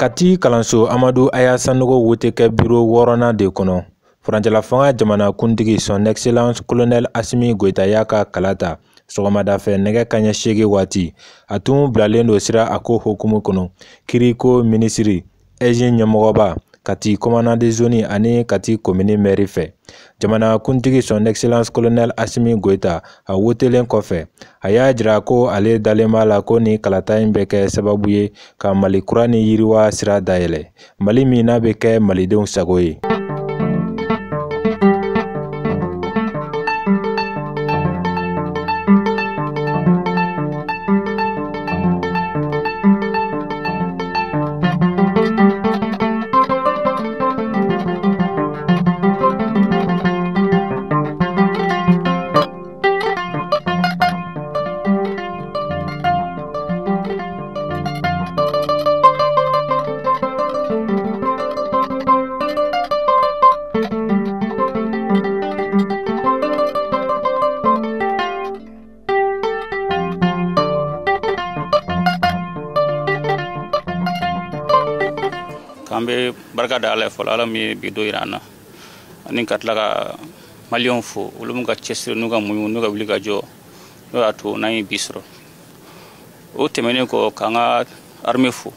Kati kalanso Amadu Aya Sanogo wote kɛ biro 6nan de kɔnɔ. Furancɛla fanga jamana kuntigi Son Excellence Colonel Assimi Goïta y'a ka kala ta sɔgɔmada fɛ nɛgɛ kanɲɛ 8 waati. A tun bilalen don sira a ko hukumu kɔnɔ. Kiriko minisiri, AIGE ɲɛmɔgɔba, Kati commandant de zone ani Kati commune maire fɛ. Jamana kuntigi Son Excellence Colonel Assimi Goïta a wotelen kɔfɛ, a y'a jira ko ale dalen b'a la ko ni kalata in bɛ kɛ sababu ye ka Mali kura ni yiriwa sira dayɛlɛ. Mali min n'a bɛ kɛ Malidenw sago ye. An bɛ barika da Ala ye fɔlɔ, Ala min ye bi don jira an na, ani ka tila ka maliyɛnw fo, olu min ka cɛsiri n'u ka muɲu n'u ka wuli ka jɔ, n'o y'a to n'an ye bi sɔrɔ. O tɛmɛnen kɔ, k'an ka armée fo,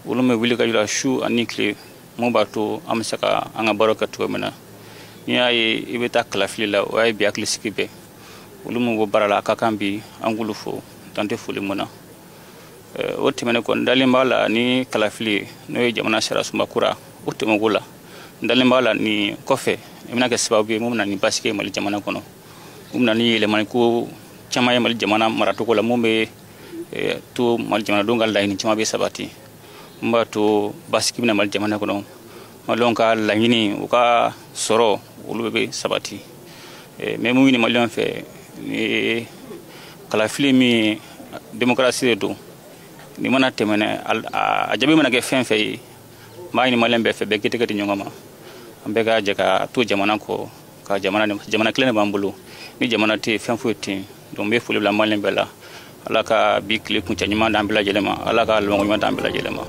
olu min wuli ka jɔ la su ani tile, mun b'a to an bɛ se ka an ka baaraw kɛ cogo min na. N'i y'a ye i bɛ taa kalafili la, o y'a ye bi hakili sigi bɛɛ. Olu min bɔ baara la, a ka kan bi an k'olu fo, dan tɛ foli mun na. O tɛmɛnen kɔ, n dalen b'a la ni kalafili n'o ye jamana sariya sunba kura, o tɛmɛko la, n dalen b'a la nin kɔfɛ i bɛna kɛ sababu ye mun bɛna ni basigi ye Mali jamana kɔnɔ, mun bɛna ni yɛlɛmani ko caman ye Mali jamana maracogo la, mun bɛ to Mali jamanadenw ka laɲini caman bɛ sabati, mun b'a to basigi bɛna Mali jamana kɔnɔ, Maliyɛnw ka laɲini u ka sɔrɔ olu bɛ sabati. N bɛ mun ɲini Maliyɛnw fɛ, ni kalafili min démocratie de don, ni mana tɛmɛnɛ a jaabi mana kɛ fɛn fɛn ye, n b'a ɲini Maliyɛn bɛɛ fɛ, bɛɛ k'i tɛgɛ di ɲɔgɔn ma, an bɛɛ ka jɛ ka to jamana kɔ, ka jamana kelen de b'an bolo, ni jamana tɛ yen fɛn foyi tɛ yen. Donc n bɛ foli bila Maliyɛn bɛɛ la, Ala ka bi tile kuncɛ ɲuman d'an bɛɛ lajɛlen ma, Ala ka labanko ɲuman d'an bɛɛ lajɛlen ma.